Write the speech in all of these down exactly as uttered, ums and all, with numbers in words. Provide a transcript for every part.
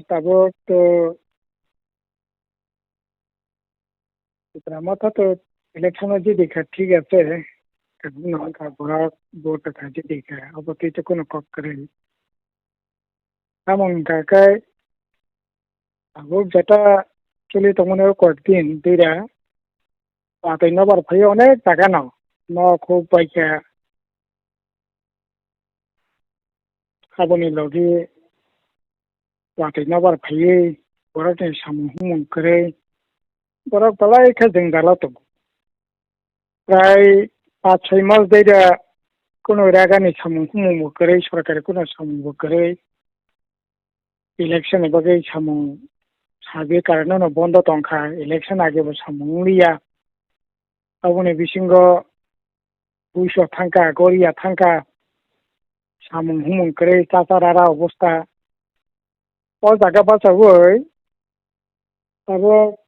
tabuk to Tipra Motha to election o jidi kha thik ase, kabui no wngkha borok vote kha jidi kha, obo twi to kunu kok kwrwi. Tamo wngkha khe tabuk jeta choli tongmani o kok din twi da watwi nobar phai onek jaga no, nok huk bai kha, aboni logi watwi nobar phaiwi borokni samung humung kwrwi borok belai khe jwngjalo tongo. Prai paanch choi mas dai da kunu ragani samung humung bo kwrwi, sorkari kunu samung bo kwrwi, election ni bagwi samung sabi karwi no bondo tongkha, election age bo samung wngliya. Aboni bisingo puiso thangkha, goria thangkha, samung humung kwrwi, chacha rara obosta. O jaga bachaui tabuk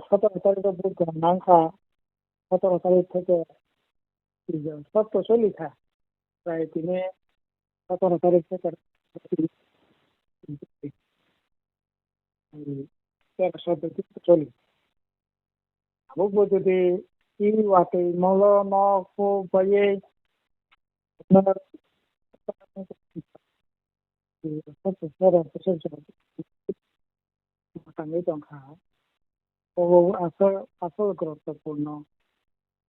sotoro tarikh o vote nangkha, sotoro tarikh theke sotto choli kha, prai tini sotoro tarikh theke tero sotto choli. Abo bo jodi i watwi molo nok huk baiwi tangwi tongkha. Obo aswk, aswk guruttopurno.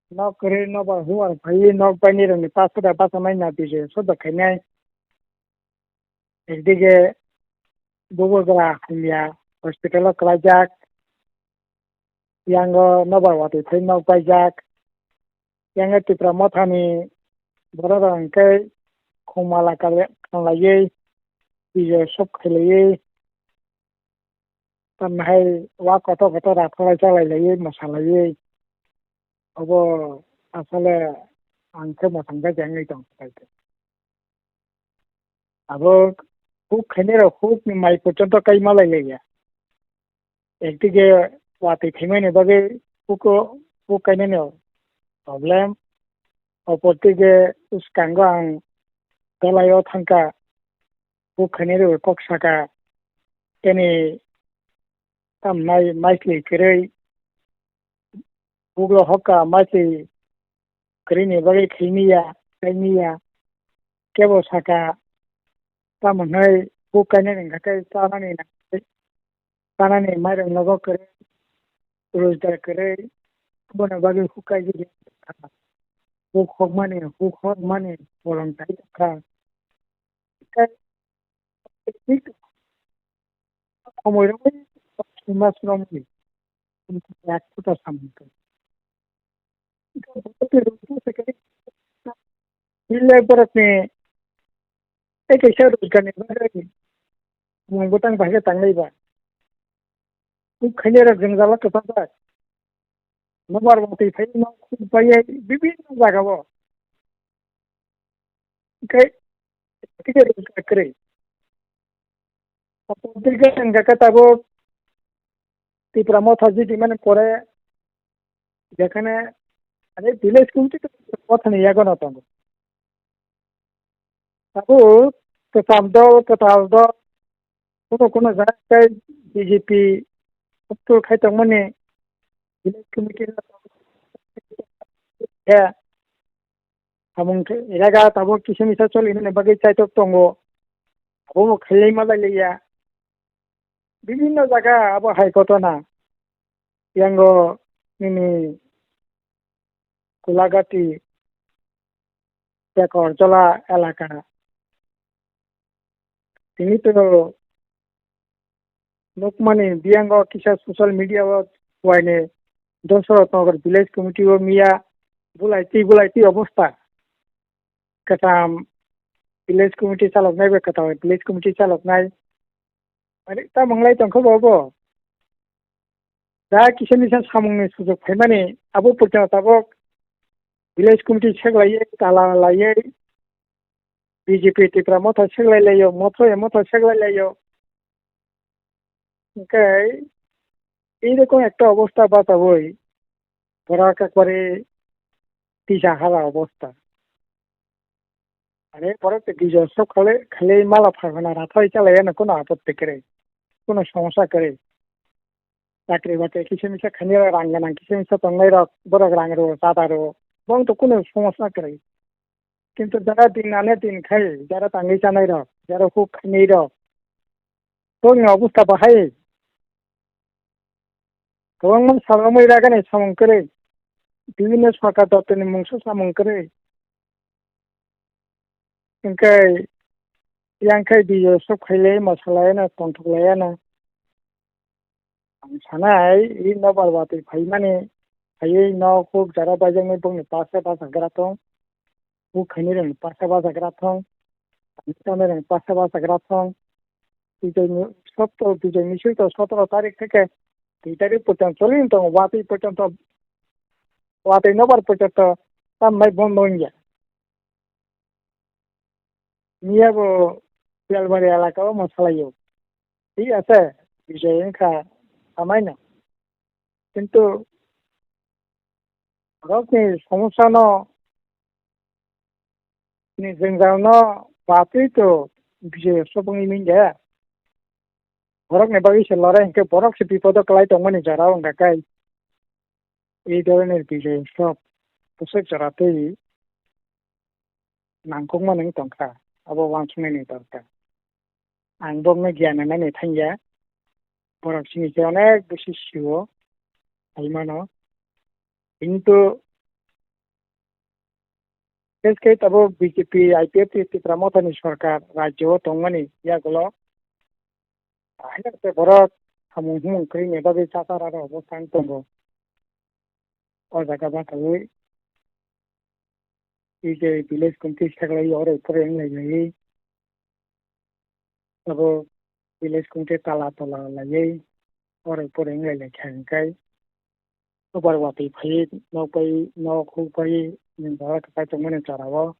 Nok kwrwi nobar hubar phaiwi nok bainirokni pasada bachanai na bijoyo soda khainai. Ekdige bubagra hamya hospital o kwlaijak, yango nobar watwi phai nok paijak, yango Tipra Mothani borok rok hwnkhe khumala kale-, khanlaiwi bijoy sop khailaiwi, tamni hai wa kotor kotor rakhwlai chalailaiwi mwsalaiwi, obo asole ang khe mwthangjakya wngwi tongkha. Abo huk khainai rok huk ni mai porjonto kai malai laiya. Ekdige watwi phaimani bagwi huko huk kainani problem. Opordige bwskango ang dolai o thangkha, huk khainai rok kok saka, teni tamnai maisli kwrwi, huklo hokka maisli kwrwini bagwi khaimiya, kaimiya. Kebo saka, tamo hwnwi huk kainani hwnkha khe chanani nangwi, chanani mairok nogo kwrwi, rojgar kwrwi, aboni bagwi huk kaijagwi kha. Huk hokmani, huk hokmani bolong tai tongkha. Tei thik khomoi romwi mas romwi ek khuta samung tong. Belai borokni tei kaisa rojgarni bagwi mung bwtang bahai khe tanglaiba. Huk khainai rok jwngjalo kwchajak. Nobar watwi phai no khuk bai bibinno jagao. Hwnkhe tei rojgar kwrwi. Tei hwnkhe tabuk Tipra Motha jiti mani pore jekhane ani village committee Mothani yago no tongo. Tabuk kwcham dol, kwtal dol, kuno kuno jaga tei B J P control khai tongmani village committee khe samung khe iraga tabuk kisa misa choli hwnwi bagwi chaitok tongo. Abo bo khailai malai liya. Bibinno jaga abo hai ghotona. Yango nini Kulagati, Tekorjola elaka. Tini to nukmani biyango kisa social media o waini Dasarath Nagar village committee o miya bulai twi bulai twi obostha. Kwtam village committee chaloknai bai kwtam village committee chaloknai. Mane tamo wnglai tongkha bo obo. Da kisa misa samungni sujok phaimani abo purchang tabok village committee seklaiwi, tala laiwi, B J P Tipra Motha seklai laio, Motha ya Motha seklai laio. Hwnkhe ei rokom ekta obostha bachaui borak ekbare tisa hala obostha. Are borok tei bijo sok khale khale mala pharmana rathai chalai ano kuno apotti kwrwi, kuno somosya kwrwi. Chakri bakri kisa misa khainai rok, rang gwnang kisa misa tongnai rok, borok rang rw, chada rw, bong to kuno somosya kwrwi. Kintu jara din ane din khai, jara tangwi chanai rok, jara huk khainai rok, bongni obostha bahai. Kwbangma salrogwi ragani samung kwrwi, bibinno sorkar doptorni mungsa samung kwrwi. Hwnkhe yang khai bijo sok khailai, mosalai ano, tongthok lai ano. Ang sanai, i nobar watwi phaimani, phaiwi nok huk jara baijaknai bongni pasa bachagra thong, huk khainai rokni pasa bachagra thong, tangwi tongnai rokni pasa bachagra thong. Bijayni sotro, Bijayni sotro, sotro tarik theke dui tarik porjonto choli wng tongo, watwi porjonto, watwi nobar porjonto tamnai bondo wngya. Miya bo Bialbari elaka o mosalai o. Thik ase, Bijay wngkha amaino. Kintu borokni somosya no, ni jwngjal no batwi to Bijay sobungni ming de. Borokni bagwi se lorai hinkhe borok se bipodo kwlai tongmani jora o wngkha kai. Ei dhoroner Bijay sob bwswk jora twi nangkukmani wng tongkha, abo uansuknani dorkar. Ang bokno giyan rwnani thangya, borok chini khe onek bisi sio, saimano. Kintu S K tabuk B J P, I P F T Tipra Mothani sorkar rajyo o tongmani yagulo ahai borok samung humung kwrwini bagwi chapar aro obosthang tongo. O jaga bathagwi E J village committee saklai oro pore wng lai lai. Abo village committee tala tola laiwi oro pore wng lai lai kha hwnkhe. Obar watwi phaiwi nok bai nok huk bai ni jora kwchai tongmani jora o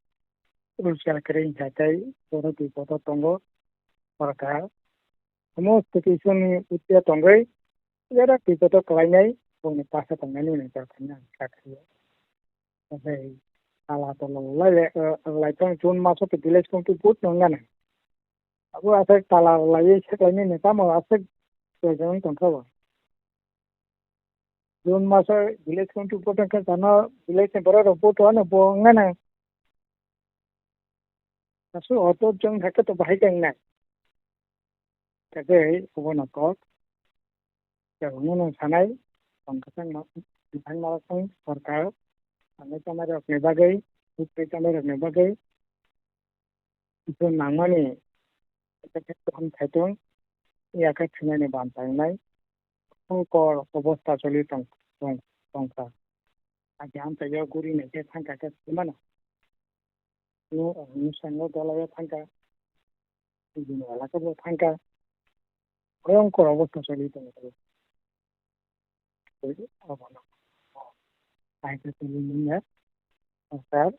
rohingya kwrwi hinkha tei borok bipodo tongo. Sorkar omo station ni utya tongwi jora bipodo kwlainai bongni pasa tongnani hwnwi jora thangna ang kha khaio. Tei tala tola lai lai tong June maso to village committee vote no wngya nai. Abo aswk tala laiwi seklainani tamo aswk proyojon tongkha bo. June maso village committee vote wngkha jano village ni borok rok vote wano bo wngya nai. Aswk auto jong hai khe to bahai khe wngnai. Khe obono kok. Khe hwnwi nwng sanai, tong kwchangma, bithang narwkni sorkar, sanai chanai rokni bagwi, bwtwi chanai rokni bagwi, kisa nangmani, kisa khe kaham khai tong, yakhe thwinani bam tangnai, songkor obosta choli tong, tong, tongkha. Agi amchaio guri naikhe thangkha khe thwimano. Nwng, nwng sango dolaio thangkha, bini elakabo thangkha, bhayongkor obosta choli tongo. Abono kaisa tongwi manya, sir,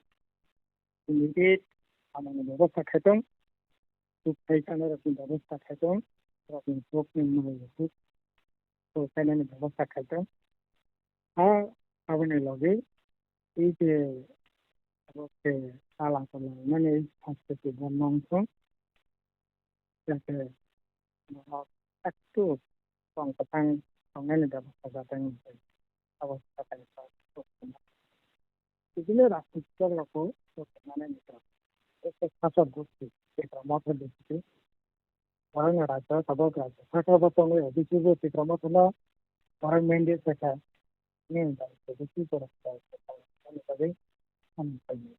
immediate samungni bebosta khaitong, buk thai sanai rokni bebosta khaitong, rokni bukni mwnwi buk, buk khainani bebosta khaitong. Ha, aboni logi, ei je, abo khe tala tala mani, haste se bo nong thung, jate, norok ektu tong kwthang tongnani bebosta jatang wngkha, abo jatang kha. Bibinno rajnitik dol rokbo joto manani dol. Tei khe Sasok Gosti, Tipra Motha Gosti, borokni rajyo tabuk rajyo sakha bo tongwi O B C bo Tipra Motha no borok mandate rwkha. Nini bai O B C borok rajyo sakha ni bagwi samung khainai.